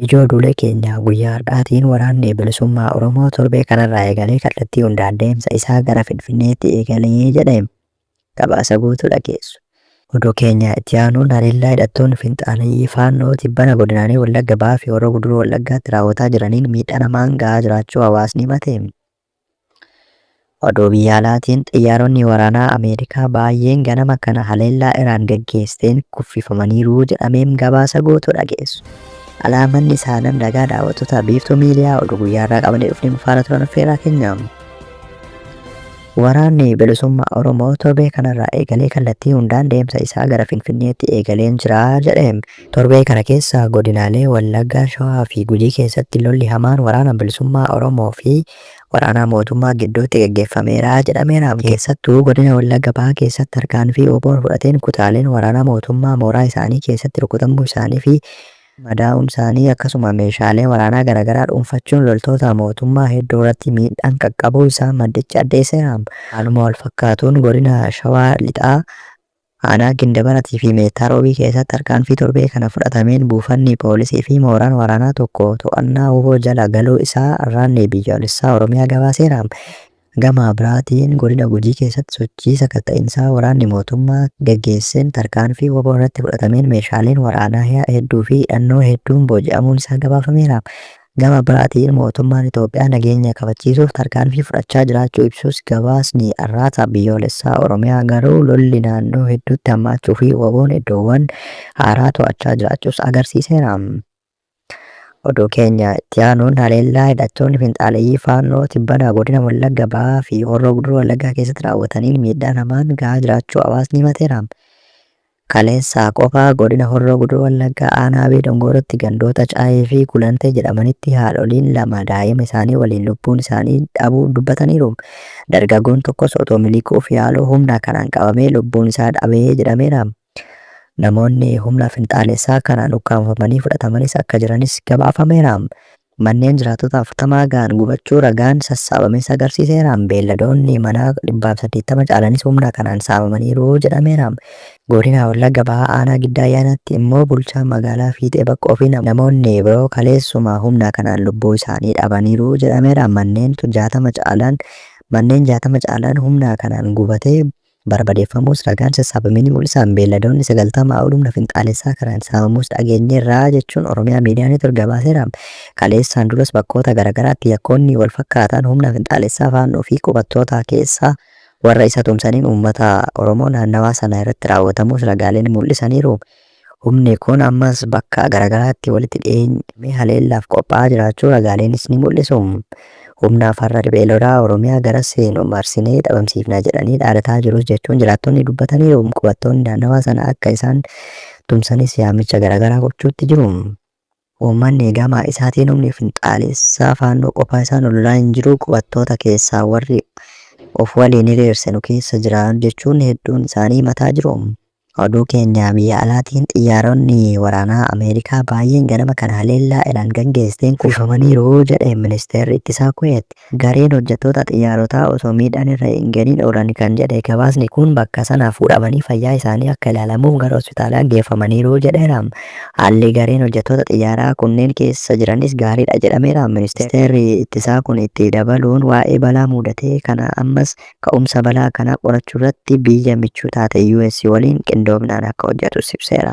Ijoo oduulee keenya guyyaa har'aatiin waraanni bilisummaa Oromoo torbee kanarraa eegalee kallattii hundaan deemsa isaa gara Finfinneetti eegalee jedhe. Gabaasa guutuu dhageessu. Oduu keenya itti aanuun haleellaa hidhattoonni finxaaleyyii Faannoo tibbana godinaalee Wallagga Bahaa fi Horroo Guduruu Wallaggaatti raawwataa jiraniin miidhaa namaan gahaa jiraachuu hawaasni himate. Oduu biyya alaatiin xiyyaaronni waraanaa Ameerikaa baay'een ganama kana haleellaa Iraan gaggeessteen kuffifamaniiru jedhameem gabaasa guutuu dhageessu. Alaamanni saalam nagaa daawwattoota Biiftuu Miidiyaa oduu guyyaa irraa qabannee dhufnee faana turan affeeraa keenya. Waraanni bilisummaa Oromoo torbee kanarraa eegalee kallattii hundaan deemsa isaa gara Finfinneetti eegaleen jira jedhe. Torbee kana keessa godinaalee Wallaggaa, Shawaa fi Gujii keessatti lolli hamaan waraana bilisummaa Oromoo fi waraanaa mootummaa gidduutti gaggeeffameera jedhameera. Keessattuu godina Wallagga Bahaa keessatti tarkaanfii WBOn fudhateen kutaaleen waraanaa mootummaa mooraa isaanii keessatti rukutamuu isaanii fi madaa'uun isaanii akkasuma meeshaalee waraanaa garaagaraa dhuunfachuun loltoota mootummaa hedduu irratti miidhaan qaqqabuu isaa maddichi addeesseera. Haaluma wal fakkaatuun godina Shawaa Lixaa aanaa Gindabaratii fi Meettaa Roobii keessatti tarkaanfii torbee kana fudhatameen buufanni poolisii fi mooraan waraanaa tokko to'annaa WBO jala galuu isaa Arraanni Biyyaalessaa Oromiyaa gabaaseera. Gama biraatiin godina Gujii keessatti sochii sakatta'insaa waraanni mootummaa gaggeesseen tarkaanfii WBO irratti fudhatameen meeshaaleen waraanaa hedduu fi hidhannoo hedduun booji'amuun isaa gabaafameera. Gama biraatiin mootummaan Itoophiyaa nageenya kabachiisuuf tarkaanfii fudhachaa jiraachuu ibsus gabaasni Arraata Biyyoolessaa Oromiyaa garuu lolli naannoo hedduutti hammaachuu fi WBOn iddoowwan haaraa to'achaa jiraachuus agarsiiseera. Oduu keenya itti aanuun haleellaa hidhattoonni finxaaleyyii Faannoo tibbana godina Wallagga Bahaa fi Horroo Guduruu Wallaggaa keessatti raawwataniin miidhaan hamaan gahaa jiraachuu hawaasni himateera. Kaleessa qofa godina Horroo Guduruu Wallaggaa aanaa Abee Dongoorootti gandoota Caayee fi Gulantee jedhamanitti haadholiin lama daa'ima isaanii waliin lubbuun isaanii dhabuu dubbataniiru. Dargaggoon tokkos otoo miliquuf yaaluu humna kanaan qabamee lubbuun isaa dhabee jedhameera. Namoonni humna finxaalessaa kanaan ukkaamfamanii fudhatamanis akka jiranis gabaafameera. Manneen jiraattota 40 gahan gubachuu ragaan sassaabames agarsiiseera. Beelladoonni manaa 180 caalanis humna kanaan saamamaniiru jedhameera. Godina Wallagga Bahaa aanaa Giddaa Ayyaanaatti immoo bulchaan magaalaa Fiixee Baqqoo fi namoonni biroo kaleessuma humna kanaan lubbuu isaanii dhabaniiru jedhameera. Manneen 60 caalan manneen 60 caalan humna kanaan gubatee barbadeeffamuus ragaan sassaabame ni mul'isa. Beelladoonni 90 ol humna finxaalessaa kanaan saamamuus dhageenyeerra jechuun Oromiyaa Miidiyaa Neetwork gabaaseera. Kaleessaan duras bakkoota garaagaraatti yakkoonni wal fakkaataan humna finxaalessaa Faannoo fi qubattoota keessaa warra isa tumsaniin uummata Oromoo naannawaa sana irratti raawwatamuus ragaaleen mul'isaniiru. Humni kun ammas bakka garaagaraatti walitti dhiyeenyamee haleellaaf qophaa'aa jiraachuu ragaaleenis ni mul'isu. Humna farra riphee lolaa Oromiyaa gara seenu marsinee dhabamsiifna jedhanii dhaadataa jirus jechuun jiraattonni dubbataniiru. Qubattoonni naannawaa sana akka isaan tumsanis yaamicha garaagaraa gochuutti jiru. Uummanni gama isaatiin humni finxaalessaa Faannoo qofaa isaan lolaa hin jiru, qubattoota keessaa warri of waliin hiriirse nu keessa jira jechuun hedduun isaanii himataa jiru. Oduu keenya biyya alaatiin xiyyaaronni waraanaa Ameerikaa baay'een ganama kana haleellaa Iraan gaggeessteen kuffifamaniiru jedhe ministeerri ittisaa Kuweet. Gareen hojjettoota xiyyaarotaa osoo miidhaan irra hin gahiin oolan kan jedhe gabaasni kun bakka sanaa fuudhamanii fayyaa isaanii akka ilaalamuuf gara hospitaalaa geeffamaniiru jedheera. Haalli gareen hojjettoota xiyyaaraa kunneen keessa jiranis gaariidha jedhameera. Ministeerri ittisaa kun itti dabaluun waa'ee balaa muudatee kana ammas ka'umsa balaa kanaa qorachuurratti biyya michuu taate US waliin qindoominaan akka hojjetus ibseera.